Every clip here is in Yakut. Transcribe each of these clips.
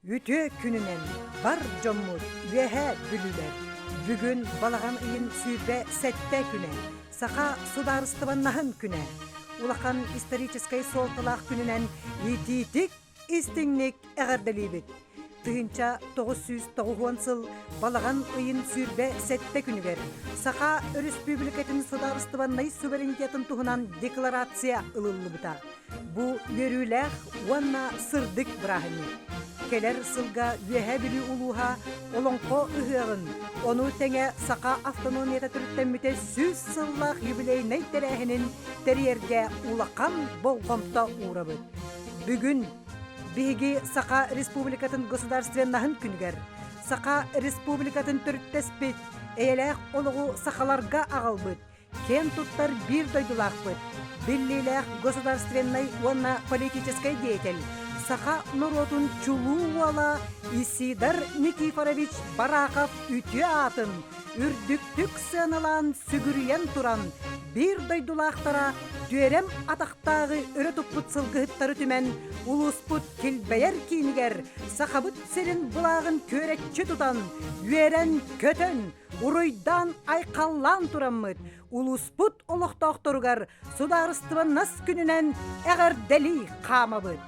Үтүө күнүнэн бар дьоммут Үөһээ Бүлүүлэр! Бүгүн балаҕан ыйын 27 күнэ, Саха судаарыстыбаннаһын күнэ. Улахан историческай суолталаах күнүнэн итиитик истиҥник эҕэрдэлиибит! 1990 сыл балаҕан ыйын 27 күнүгэр Саха Өрөспүүбүлүкэтин судаарыстыбаннай суверенитетын туһунан декларация ылыллыбыта. Бу үөрүүлээх уонна сырдык бырааһынньык. Кэлэр сылга Үөһээ Бүлүү улууһа Олоҥхо ыһыаҕын, ону тэҥэ Саха автономията төрүттэммитэ 100 сыллаах юбилейнай тэрээһинин тэрийэргэ улахан болҕомто уурабыт. Бүгүн биһиги Саха Республикатын государственноһын күнүгэр Саха Республикатын төрүттэспит, эйэлээх олоҕу сахаларга аҕалбыт киэн туттар биир дойдулаахпыт, биллиилээх государственнай уонна политическай деятель, саха норуотун чулуу уола Исидор Никифорович Барахов үтүө аатын үрдүктүк сыаналаан сүгүрүйэн туран, биир дойдулаахтара түөрэм атахтааҕы өрө туппут сылгыһыттары түмэн, улууспут килбэйэр киинигэр Сахабыт сирин былааҕын күөрэччи тутан, үөрэн-көтөн, Уруйдаан-айхаллаан тураммыт, улууспут олохтоохторугар судаарыстыбаннас күнүнэн эҕэрдэлии хаамабыт.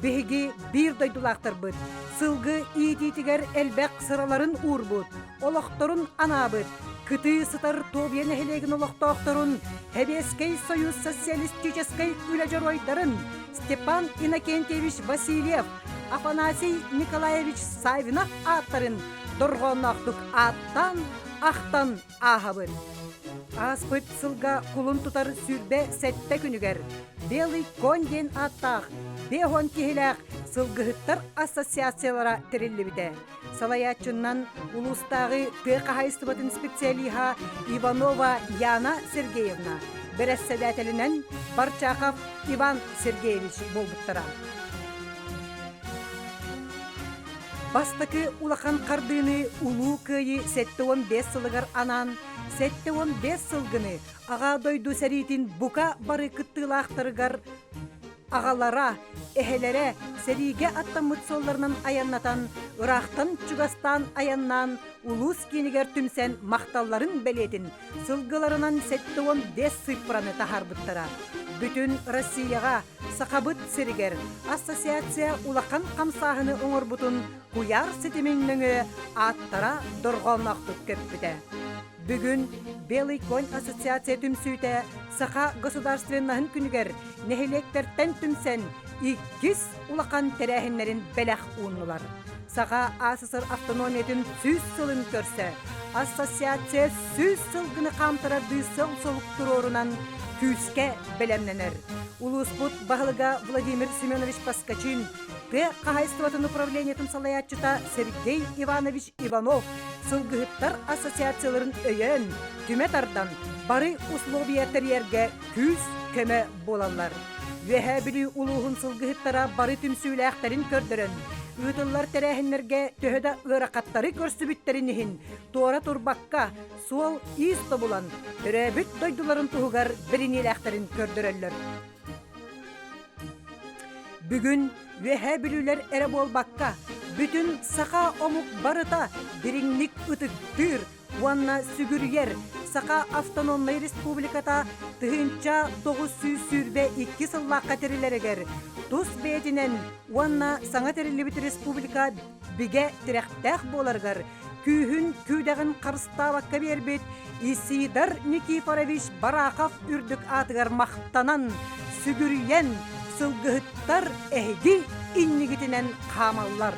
Биһиги биир дойдулаахтарбыт сылгы иитиитигэр элбэх сыраларын уурбут, олохторун анаабыт, кытыы сытар Тобия нэһилиэгин олохтоохторун, Сэбиэскэй Союз социалистическай үлэ дьоруойдарын Степан Иннокентьевич Васильев, Афанасий Николаевич Савинов ааттарын дорҕоонноохтук ааттаан, ахтан ааһабын. Ааспыт сылга кулун тутар 27 күнүгэр Белый конь диэн ааттаах 50 киһилээх сылгыһыттар ассоциациялара тэриллибитэ. Салайааччыннан улуустааҕы тыа хаһаайыстыбатын специалиһа Иванова Яна Сергеевна, бэрэссэдээтэлинэн Барчахов Иван Сергеевич буолбуттара. Бастакы улахан хардыыны Улуу Кыайыы 75 сылыгар анаан 75 сылгыны Аҕа дойду сэриитин бука бары кыттыылаахтарыгар аҕалара, эһэлэрэ сэриигэ аттаммыт суолларынан айаннатан, ыраахтан чугастаан айаннаан улуус киинигэр түмсэн махталларын бэлиэтин сылгыларынан 75 сыыппараны таһаарбыттара. Бүтүн Россияҕа Сахабыт сиригэр ассоциация улахан хамсааһыны оҥорбутун куйаар ситимин нөҥүө ааттара дорҕоонноохтук көппүтэ. Бүгүн Белый конь ассоциация түмсүүтэ Саха государственноһын күнүгэр нэһилиэктэртэн түмсэн иккис улахан тэрээһиннэрин бэлэх ууннулар. Саха АССР автономиятын 100 сылын көрсө ассоциация 100 сылгыны хаамтарардыы сыл-солук туруорунан күүскэ бэлэмнэнэр. Улууспут баһылыга Владимир Семенович Поскачин, тыа хаһаайыстыбатын управлениетын салайааччыта Сергей Иванович Иванов сылгыһыттар ассоциацияларын өйөөн, түмэ тардан, бары условия тэрийэргэ күүс-көмө буолаллар. Үөһээ Бүлүү улууһун сылгыһыттара бары түмсүүлээхтэрин көрдөрөн, ыытыллар тэрээһиннэргэ төһө да ыарахаттары көрсүбүттэрин иһин, туора турбакка, суол-иис тобулан, төрөөбүт дойдуларын туһугар бэриниилээхтэрин көрдөрөллөр. Бүгүн Үөһээ Бүлүүлэр эрэ буолбакка, бүтүн саха омук барыта дириҥник ытыктыыр уонна сүгүрүйэр Саха автономнай республиката 1922 сыллаахха тэрилэригэр тус бэйэтинэн уонна саҥа тэриллибит республика бигэ тирэхтээх буоларыгар күүһүн күүдэҕин харыстаабакка биэрбит Исидор Никифорович Барахов үрдүк аатыгар махтанан, сүгүрүйэн, сылгыһыттар эһиги иннигитинэн хаамаллар.